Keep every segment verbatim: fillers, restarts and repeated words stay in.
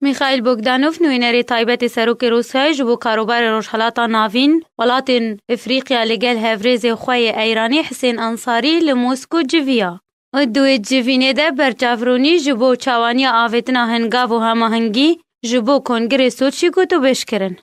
Mîxaîl Bogdanov, nûnerê taybet ê Serokê Rûsyayê ji bo karobarê Rojhelata Navîn, welatên Efrîqya li gel hevrêzê xwe yê Eyranî Hisên Ensarî li Mosko civiya. Di wê civînê de berçavronî ji bo çawaniya avêtina hingav û hemahengî ji bo Kongirê Soçî gotûbêj kirin.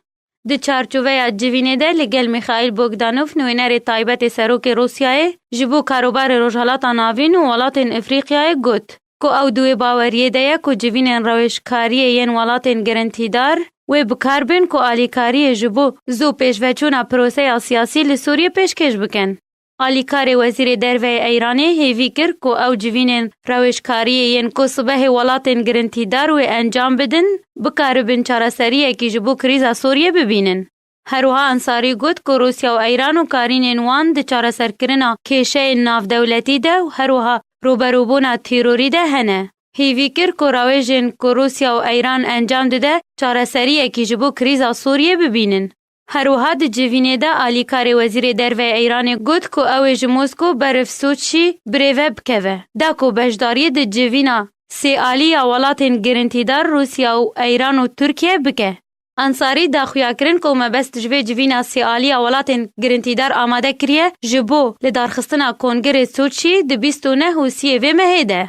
Di çarçoveya civînê de li gel Mîxaîl Bogdanov, nûnerê taybet ê Serokê Rûsyayê ji bo karobarê Rojhelata Navîn û welatên Efrîqyayê got ku ew di wê baweriyê de ye ku civînên rewêjkariyê yên welatên girintîdar wê bi kar bên ku alîkariyê ji bo zû pêşveçûna proseya siyasî li Sûriyê pêşkêş bikin. Alîkarê Wezîrê Derve yê Eyranê hêvî kir ku ew civînên rewêjkariyê yên ku sibehê welatên girintîdar wê encam bidin, bikaribin çareseriyekî ji bo krîza Sûriyê bibînin. Her wiha Ensarî got ku Rûsya û Eyran û karînên wan di çareserkirina kêşeyên navdewletî de û her wiha rûberûbûna terorî de hene. Hêvî kir ku rawêjên ku Rûsya û Eyran encam dide, çareseriyekî ji bo krîza Sûriyê bibînin. Her wiha di civînê de alîkarê Wezîrê Derve yê Eyranê got ku ew ê ji Mosko beriv Soçî birêve bikeve, da ku beşdariyê di civîna sêalî ya welatên girintîdar Rûsya û Eyran û Tirkiye bike. Ensarî da xuyakirin ku mebest ji vê civîna sêalî ya welatên girintîdar amade kiriye ji bo lidarxistina Kongirê Soçî di bîst û neh û siyê vê mehê de.